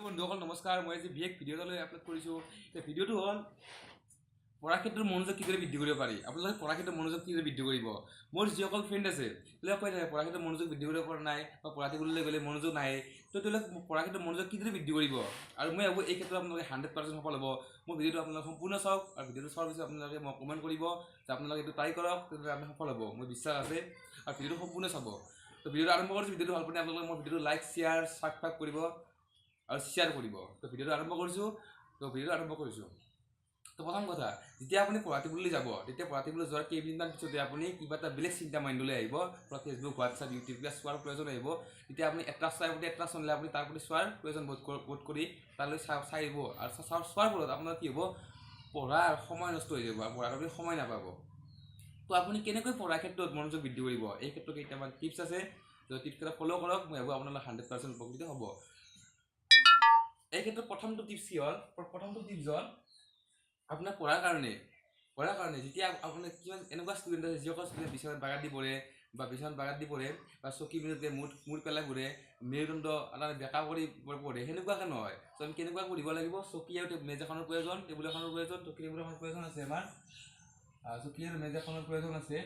বন্ধুসকল, নমস্কাৰ। মই আজি বিশেষ ভিডিঅ' এটা লৈ আপলোড কৰিছোঁ। এই ভিডিঅ'টো হ'ল পঢ়াৰ ক্ষেত্ৰত মনোযোগ কিদৰে বৃদ্ধি কৰিব পাৰি। আপোনালোকে পঢ়াৰ ক্ষেত্ৰত মনোযোগ কিদৰে বৃদ্ধি কৰিব? মোৰ যিসকল ফ্ৰেণ্ড আছে, তেওঁলোকে কৈ থাকে পঢ়াৰ ক্ষেত্ৰত মনোযোগ বৃদ্ধি কৰিব পৰা নাই বা পঢ়া টেবুললৈ গ'লে মনোযোগ নাহে। তো তেওঁলোকে পঢ়াৰ ক্ষেত্ৰত মনোযোগ কিদৰে বৃদ্ধি কৰিব? আৰু মই ভাবোঁ, এই ক্ষেত্ৰত আপোনালোকে 100% সফল হ'ব। মোৰ ভিডিঅ'টো আপোনালোকে সম্পূৰ্ণ চাওক আৰু ভিডিঅ'টো চোৱাৰ পিছত আপোনালোকে মোক কমেণ্ট কৰিব যে আপোনালোকে এইটো ট্ৰাই কৰক, তেতিয়াহ'লে আপুনি সফল হ'ব, মোৰ বিশ্বাস আছে। আৰু ভিডিঅ'টো সম্পূৰ্ণ চাব। তো ভিডিঅ'টো আৰম্ভ কৰিছোঁ। ভিডিঅ'টো ভাল পালে আপোনালোকে মোৰ ভিডিঅ'টো লাইক, শ্বেয়াৰ, ছাবস্ক্ৰাইব কৰিব আৰু শ্বেয়াৰ কৰিব। তো ভিডিঅ'টো আৰম্ভ কৰিছোঁ। তো ভিডিঅ'টো আৰম্ভ কৰিছোঁ। তো প্ৰথম কথা, যেতিয়া আপুনি পঢ়া টেবুললৈ যাব, তেতিয়া পঢ়া টেবুললৈ যোৱাৰ কেইমিনিটমান পিছতে আপুনি কিবা এটা বেলেগ চিন্তা মাইণ্ডলৈ আহিব, ধৰক ফেচবুক, হোৱাটছআপ, ইউটিউব কিবা চোৱাৰ প্ৰয়োজন আহিব। তেতিয়া আপুনি এট্ৰাক্ট তাৰ প্ৰতি এট্ৰাকশ্যন হ'লে আপুনি তাৰ প্ৰতি চোৱাৰ প্ৰয়োজন বোধ কৰি তালৈ চাই আহিব। আৰু চোৱাৰ ফলত আপোনাৰ কি হ'ব? পঢ়াৰ সময় নষ্ট হৈ যাব আৰু পঢ়াৰ আপুনি সময় নাপাব। তো আপুনি কেনেকৈ পঢ়াৰ ক্ষেত্ৰত মনোযোগ বৃদ্ধি কৰিব? এই ক্ষেত্ৰত কেইটামান টিপছ আছে। তো টিপছকেইটা ফ'ল' কৰক। মই ভাবোঁ, আপোনালোক 100% উপকৃত হ'ব। এই ক্ষেত্ৰত প্ৰথমটো টিপছ কি হ'ল? প্ৰথমটো টিপছ হ'ল আপোনাৰ পঢ়াৰ কাৰণে যেতিয়া আপোনাৰ কিছুমান এনেকুৱা ষ্টুডেণ্ট আছে, যিসকল ষ্টুডেণ্ট বিচনাত বাগাৰ দি পঢ়ে বা বিচনাত বাগাৰ দি পঢ়ে বা চকী মেজতে মূৰ মূৰ পেলাই পঢ়ে, মেৰুদণ্ড তাৰমানে বেকা কৰি পঢ়ে, সেনেকুৱাকৈ নহয়। চ' আমি কেনেকুৱা পঢ়িব লাগিব? চকী আৰু মেজ এখনৰ প্ৰয়োজন, টেবুল এখনৰ প্ৰয়োজন, চকী টেবুল এখনৰ প্ৰয়োজন আছে আমাৰ। চকী আৰু মেজ এখনৰ প্ৰয়োজন আছে।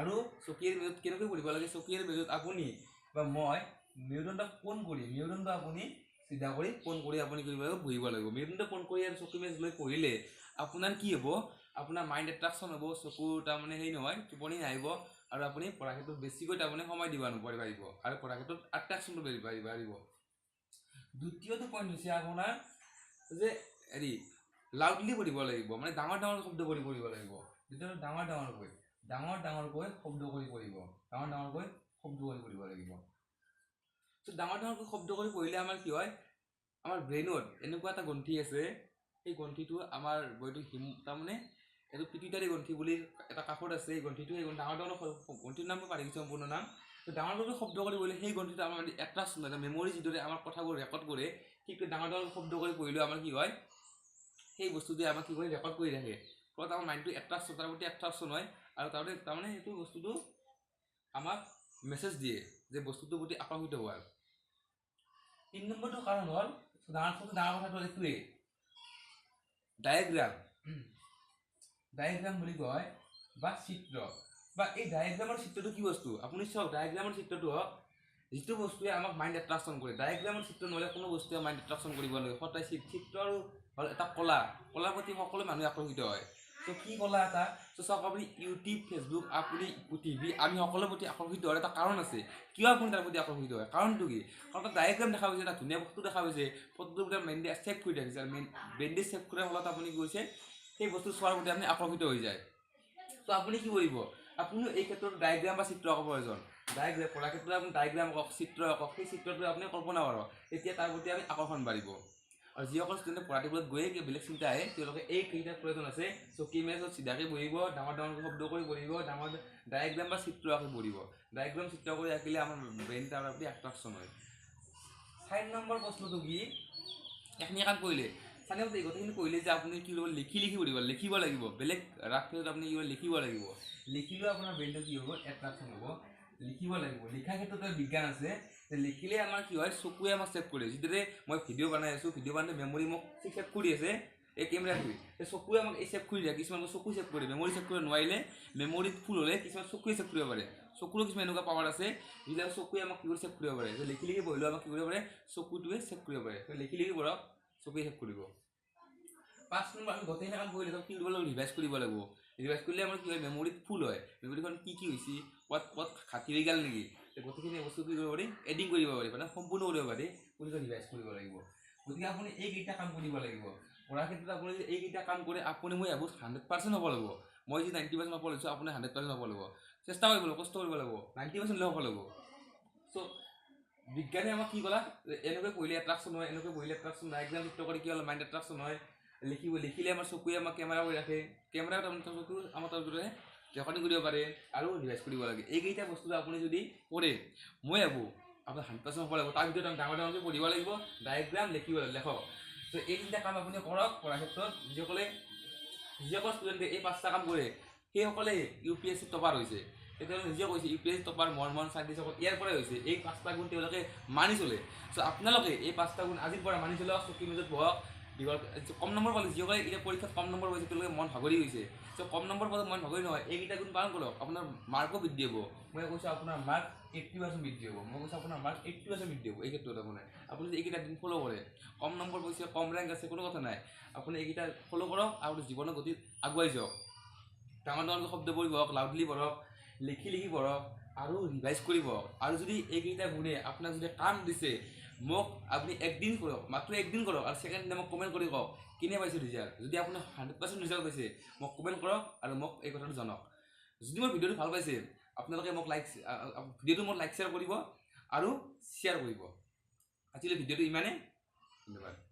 আৰু চকী আৰু মেজত কেনেকৈ পঢ়িব লাগে? চকী আৰু মেজত আপুনি বা মই মেৰুদণ্ড পোন কৰি, মেৰুদণ্ড আপুনি চিধা কৰি, পোন কৰি আপুনি কৰিব লাগিব, বহিব লাগিব। মেৰুদণ্ড পোন কৰি আৰু চকী মেজ লৈ পঢ়িলে আপোনাৰ কি হ'ব? আপোনাৰ মাইণ্ড এট্ৰাকশ্যন হ'ব, চকুৰ তাৰমানে সেই নহয়, টোপনি নাহিব আৰু আপুনি পঢ়াৰ ক্ষেত্ৰত বেছিকৈ তাৰমানে সময় দিব পাৰিব আৰু পঢ়াৰ ক্ষেত্ৰত এট্ৰাকশ্যনটো বাঢ়িব। দ্বিতীয়টো পইণ্ট হৈছে আপোনাৰ যে হেৰি লাউডলি পঢ়িব লাগিব, মানে ডাঙৰ ডাঙৰ শব্দ কৰি পঢ়িব লাগিব। দ্বিতীয়টো, ডাঙৰ ডাঙৰকৈ শব্দ কৰি পঢ়িব, ডাঙৰ ডাঙৰকৈ শব্দ কৰি পঢ়িব লাগিব। চ' ডাঙৰ ডাঙৰকৈ শব্দ কৰি পঢ়িলে আমাৰ কি হয়? আমাৰ ব্ৰেইনত এনেকুৱা এটা গ্ৰন্থি আছে, সেই গ্ৰন্থিটো আমাৰ বডিটো হিম তাৰমানে এইটো পিটুইটাৰী গ্ৰন্থি বুলি এটা কাষত আছে। এই গ্ৰন্থিটো, সেই ডাঙৰ ডাঙৰ গ্ৰন্থিৰ নাম মই পাহৰি গৈছোঁ, সম্পূৰ্ণ নাম। তো ডাঙৰ ডাঙৰকৈ শব্দ কৰি পঢ়িলে সেই গ্ৰন্থিটো আমাৰ এট্ৰাকশ্যন হয়। মেমৰি যিদৰে আমাৰ কথাবোৰ ৰেকৰ্ড কৰে, ঠিক ডাঙৰ ডাঙৰ শব্দ কৰি পঢ়িলেও আমাৰ কি হয়? সেই বস্তুটোৱে আমাক কি কৰে? ৰেকৰ্ড কৰি ৰাখে। ফলত আমাৰ মাইণ্ডটো এট্ৰাকশ্যন, তাৰ প্ৰতি এট্ৰাকশ্যন হয় আৰু তাৰমানে সেইটো বস্তুটো আমাক মেছেজ দিয়ে যে বস্তুটোৰ প্ৰতি আকৰ্ষিত হোৱাৰ। তিনি নম্বৰটো কাৰণ হ'ল, ডাঙৰ ডাঙৰ কথাটো হ'ল এইটোৱেই, ডায়েগ্ৰাম। ডায়েগ্ৰাম বুলি কয় বা চিত্ৰ বা এই ডায়েগ্ৰামৰ চিত্ৰটো কি বস্তু? আপুনি চাওক, ডায়েগ্ৰামৰ চিত্ৰটো হওক যিটো বস্তুৱে আমাক মাইণ্ড এট্ৰাকশ্যন কৰে। ডায়েগ্ৰামৰ চিত্ৰ নহ'লে কোনো বস্তুৱে মাইণ্ড এট্ৰাকশ্যন কৰিব নোৱাৰে। সদায় চিত্ৰ আৰু হ'ল এটা কলা। কলাৰ প্ৰতি সকলো মানুহে আকৰ্ষিত হয়। ত' কি কলা এটা? চ' চাওক, আপুনি ইউটিউব, ফেচবুক, আপুনি টিভি, আমি সকলোৰ প্ৰতি আকৰ্ষিত হোৱাৰ এটা কাৰণ আছে। কিয় আপুনি তাৰ প্ৰতি আকৰ্ষিত হয়? কাৰণটো কি? কাৰণ তাত ডায়েগ্ৰাম দেখা গৈছে, এটা ধুনীয়া বস্তু দেখা গৈছে। ফটোটোৰ ভিতৰত মেইনলি ছেভ কৰি ৰাখিছে আৰু মেইন ব্ৰেইনটো ছেভ কৰাৰ ফলত আপুনি কি কৈছে, সেই বস্তু চোৱাৰ প্ৰতি আপুনি আকৰ্ষিত হৈ যায়। ত' আপুনি কি কৰিব? আপুনিও এই ক্ষেত্ৰত ডায়েগ্ৰাম বা চিত্ৰ আঁকিব প্ৰয়োজন। ডায়েগ্ৰাম, পঢ়াৰ ক্ষেত্ৰত আপুনি ডায়েগ্ৰাম আঁকক, চিত্ৰ আঁকক। সেই চিত্ৰটো আপুনি কল্পনা কৰক, তেতিয়া তাৰ প্ৰতি আমি আকৰ্ষণ বাঢ়িব। আৰু যিসকল ষ্টুডেণ্টে পঢ়া টেবুলত গৈয়ে কিবা বেলেগ চিন্তা আহে, তেওঁলোকে এই কেইটাৰ প্ৰয়োজন আছে। চকী মেজত চিধাকৈ বহিব, ডাঙৰ ডাঙৰকৈ শব্দ কৰি পঢ়িব, ডাঙৰ ডায়েগ্ৰাম বা চিত্ৰ আঁকি পঢ়িব। ডায়েগ্ৰাম, চিত্ৰ কৰি আঁকিলে আমাৰ ব্ৰেইন তাৰ প্ৰতি এট্ৰাকশ্যন হয়। চাৰি নম্বৰ প্ৰশ্নটো কি? এইখিনি কাম কৰিলে, চাৰি নম্বৰ, এই গোটেইখিনি কৰিলে যে আপুনি কি কৰিব? লিখি লিখি পঢ়িব, লিখিব লাগিব। বেলেগ ৰাফ পেজত আপুনি কি কৰিব? লিখিব লাগিব। লিখিলেও আপোনাৰ ব্ৰেইনটো কি হ'ব? এট্ৰাকশ্যন হ'ব। লিখিব লাগিব। লিখাৰ ক্ষেত্ৰত এটা বিজ্ঞান আছে যে লিখিলে আমাৰ কি হয়? চকুৱে আমাক ছেভ কৰে। যিদৰে মই ভিডিঅ' বনাই আছোঁ, ভিডিঅ' বনাওঁতে মেমৰি মোক ছেভ কৰি আছে এই কেমেৰাটোৱে, এই চকুৱে আমাক এই ছেভ কৰি দিয়ে। কিছুমান চকু ছেভ কৰে, মেমৰি ছেভ কৰিব নোৱাৰিলে, মেমৰিত ফুল হ'লে কিছুমান চকুৱে ছেভ কৰিব পাৰে। চকুৰো কিছুমান এনেকুৱা পাৱাৰ আছে, যিবিলাক চকুৱে আমাক কি কৰি ছেভ কৰিব পাৰে। যে লিখি লিখি পঢ়িলেও আমাক কি কৰিব পাৰে? চকুটোৱে ছেভ কৰিব পাৰে। তো লিখি লিখি পঢ়ক, চকুৱে ছেভ কৰিব। পাঁচ নম্বৰ, আমি গোটেইখিনি কাম কৰিলে কি কৰিব লাগিব? ৰিভাইজ কৰিব লাগিব। ৰিভাইজ কৰিলে আমাৰ কি হয়? মেমৰিত ফুল হয়। মেমৰিখন কি কি হৈছে, ক'ত ক'ত খাটি হৈ গ'ল নেকি, গোটেইখিনি বস্তু কি কৰিব পাৰি? এডিং কৰিব পাৰি, মানে সম্পূৰ্ণ কৰিব পাৰি। গতিকে ৰিভাইজ কৰিব লাগিব। গতিকে আপুনি এইকেইটা কাম কৰিব লাগিব। পঢ়াৰ ক্ষেত্ৰত আপুনি যদি এইকেইটা কাম কৰে, আপুনি মই ভাবোঁ 100% হ'ব লাগিব। মই যি 90% সফল হৈছোঁ, আপুনি 100% হ'ব লাগিব। চেষ্টা কৰিব লাগিব, কষ্ট কৰিব লাগিব, 90% হ'লেও সফল হ'ব। চ' বিজ্ঞানে আমাক কি ক'লা? এনেকৈ পঢ়িলে এট্ৰাকশ্যন হয়, এনেকৈ পঢ়িলে এট্ৰাকশ্যন ডায়েগ্ৰাম চিত্ৰ কৰি কি হ'ল মাইণ্ড এট্ৰাকশ্যন হয়। লিখিলে আমাৰ চকুৱে আমাক কেমেৰা কৰি ৰাখে, কেমেৰাত আপোনাৰ চকু আমাৰ তাৰ দৰে ৰেকৰ্ডিং কৰিব পাৰে আৰু ৰিভাইজ কৰিব লাগে। এইকেইটা বস্তু আপুনি যদি কৰে, মই ভাবোঁ আপোনাৰ 100% হ'ব লাগিব। তাৰ ভিতৰত আমি ডাঙৰ ডাঙৰকৈ পঢ়িব লাগিব, ডায়েগ্ৰাম লিখিব লাগিব, লেখক। ত' এই তিনিটা কাম আপুনি কৰক পঢ়াৰ ক্ষেত্ৰত। যিসকল ষ্টুডেণ্টে এই পাঁচটা কাম কৰে, সেইসকলে ইউপিএছচি টপাৰ হৈছে। তেওঁলোকে নিজে কৈছে, ইউ পি এছ টপাৰ, মহান মহান চাইণ্টিষ্টসকল ইয়াৰ পৰাই হৈছে। এই পাঁচটা গুণ তেওঁলোকে মানি চলে। চ' আপোনালোকে এই পাঁচটা গুণ আজিৰ পৰা মানি চলক। চকী মেজত বহক, দীঘল। কম নম্বৰ পালে, যিসকলে এতিয়া পৰীক্ষাত কম নম্বৰ পাইছে, তেওঁলোকে মন ভাগৰি গৈছে। চ' কম নম্বৰ পালে মন ভাগৰি নহয়, এইকেইটা গুণ পালন কৰক, আপোনাৰ মাৰ্কো বৃদ্ধি হ'ব। মই কৈছোঁ, আপোনাৰ মাৰ্ক 80% বৃদ্ধি হ'ব। মই কৈছোঁ, আপোনাৰ মাৰ্ক 80% বৃদ্ধি হ'ব এই ক্ষেত্ৰত। আপোনাৰ আপুনি যদি এইকেইটা দিন ফ'ল' কৰে, কম নম্বৰ পাইছে, কম ৰেংক আছে, কোনো কথা নাই। আপুনি এইকেইটা ফ'ল' কৰক আৰু জীৱনৰ গতিত আগুৱাই যাওক। ডাঙৰ ডাঙৰকৈ শব্দ পঢ়ি পঢ়ক, লাউডলি পঢ়ক, লিখি লিখি পঢ়ক আৰু ৰিভাইজ কৰি পঢ়ক। আৰু যদি এইকেইটা গুণে আপোনাক যদি কাম দিছে, মোক আপুনি একদিন কৰক, মাত্ৰ একদিন কৰক আৰু ছেকেণ্ড দিনা মোক কমেণ্ট কৰি কওক কেনে পাইছে ৰিজাল্ট। যদি আপুনি 100% ৰিজাল্ট পাইছে, মোক কমেণ্ট কৰক আৰু মোক এই কথাটো জনাওক। যদি মোৰ ভিডিঅ'টো ভাল পাইছে, আপোনালোকে মোক লাইক, ভিডিঅ'টো মোক লাইক, শ্বেয়াৰ কৰিব আৰু শ্বেয়াৰ কৰিব। আজিলৈ ভিডিঅ'টো ইমানেই, ধন্যবাদ।